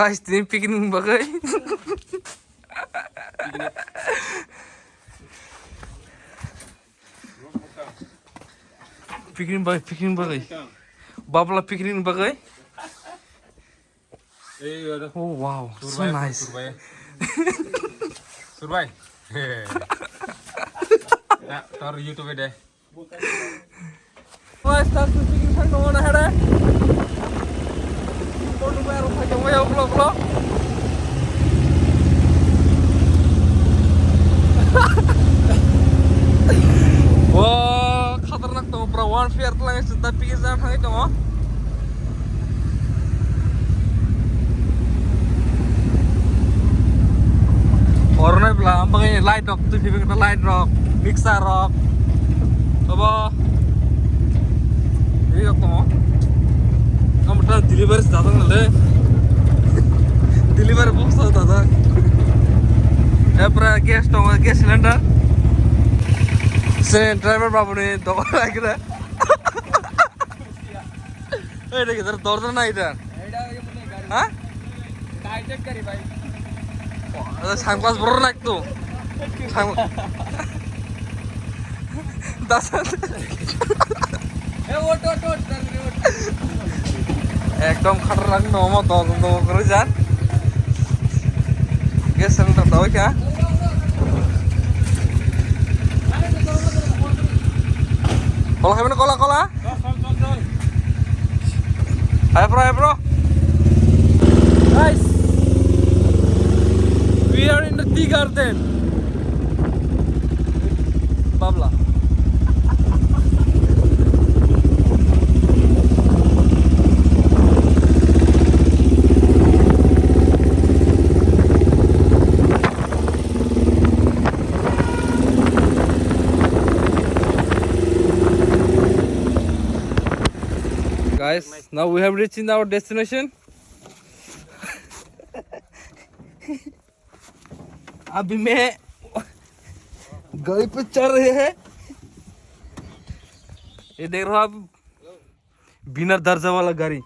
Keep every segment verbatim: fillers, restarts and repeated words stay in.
Guys, tini picnic bagwi. Picnic bagwi, picnic bagwi. Babla picnic bagwi. Oh wow, so nice. Surbai. Surbai. Ya, tor YouTube de. Wah, start to picking thang tongo na hada. Photo bayar thang tongo ya, vlog, vlog. Wah, khatarnak tongo, pura one fear tlang, sita picking thang tongo. Oroni bwla, ang bagwi light rok, twi phibik light rok, mixer rok. Obo. Ri rok tongo. Ang bwta delivery se dajak nale. Delivery box se dajak. Epra gas tongo, gas cylinder. Se driver babu ni dogan lagi da. Ei, dekh, idhar dorja nahi idhar. Ha? Sunglass borok nai tu. Sung-, das. Ekdom khatarnak no mo dorja dorja kwrwi jan. Gas cylinder tawai kha. Kola khaimani kola kola. Hi bro, hi bro. Guys, we are in the tea garden. Babla. Guys, now we have reached in our destination. अभी मैं गाड़ी पे चढ़ रहे हैं। ये देख रहे हो आप, बिना दरजा वाला गाड़ी।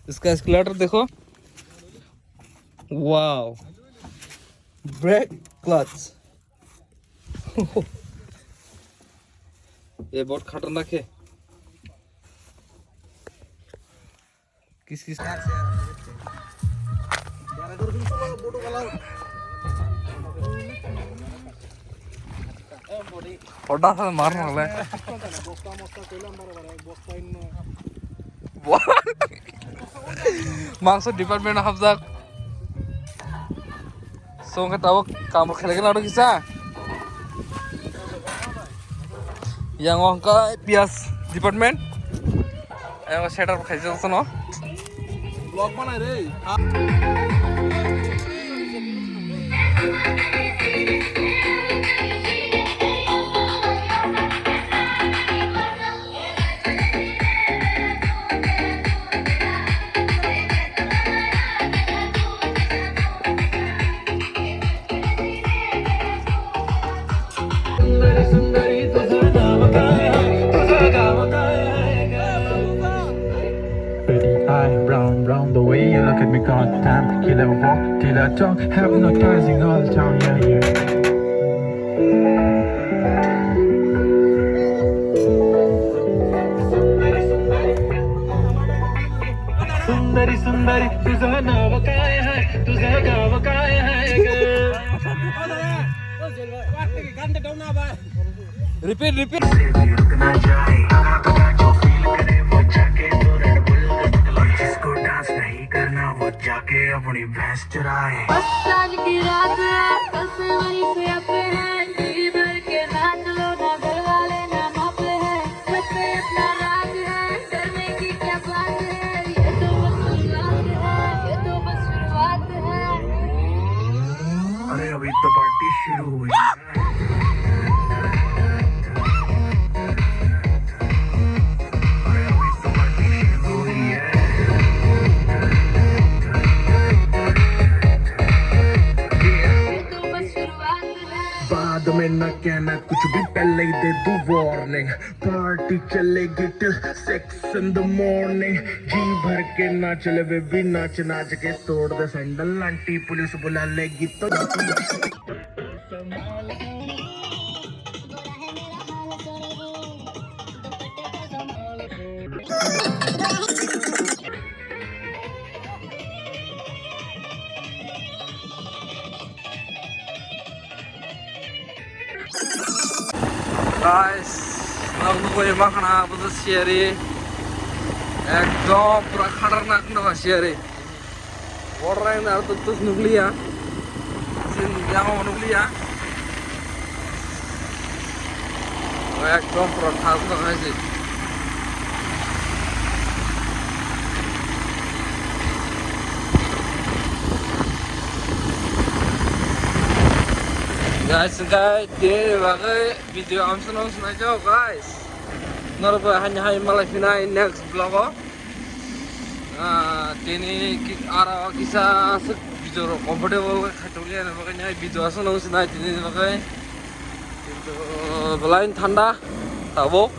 इसका एक्सीलरेटर देखो, वाओ, ब्रेक, क्लच। ये बहुत खतरनाक है। किस किस Order sa mar male. Mangso department hapjak. Song khe tabuk kamor khelai khe naro kisa. Yang o hwnkha piyaj department. Yang o setup khaijak sono. Vlog banai re. Pretty eye, brown, brown, the way you look at me, goddamn. Killer walk, killer talk, hypnotizing all town, yeah, yeah. सुंदरी सुंदरी तुझं नाव काय आहे, तुझं गाव काय आहे ग? Repeat, repeat. जिसको डांस नहीं करना वो जाके अपनी भैंस चराए। बस आज की रात है, कल से वहीं पे आते हैं, जी भर के नाच लो ना, घर वाले ना मापे हैं, छत पे अपना राज है, डरने की क्या बात है, ये तो बस शुरुआत है, ये तो बस शुरुआत है। अरे अभी तो पार्टी शुरू हुई है। बाद में ना कहना कुछ भी, पहले ही दे दूं warning. Party chale git, sex in the morning. जी भर के नाच ले बेबी, नाच नाच के तोड़ दे सैंडल। आंटी पुलिस बुला ले गीत तो। Guys, nok nugwi makhana bujo siyari. Ekdom pura khatarnak no siyari. Borok na to tus nukliya. Sin jama nukliya. Ekdom pura thas no khaisi. Guys, guys, tini bagwi video amsano swnai jago, guys. Norok bai hani hai malai phinai next vlog o. Ah, tini ki-, aro kisa aswk video rok comfortable khaitokliya ni bagwi ni hai video aswk nang swnai tini ni bagwi. Kintu belai thanda tabuk.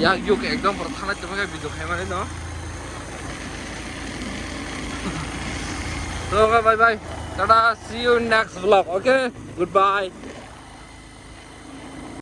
Yak yuk ekdom pura thanda tongkha video khaimani no. So, okay, bye bye. Tata, see you next vlog, okay? Goodbye.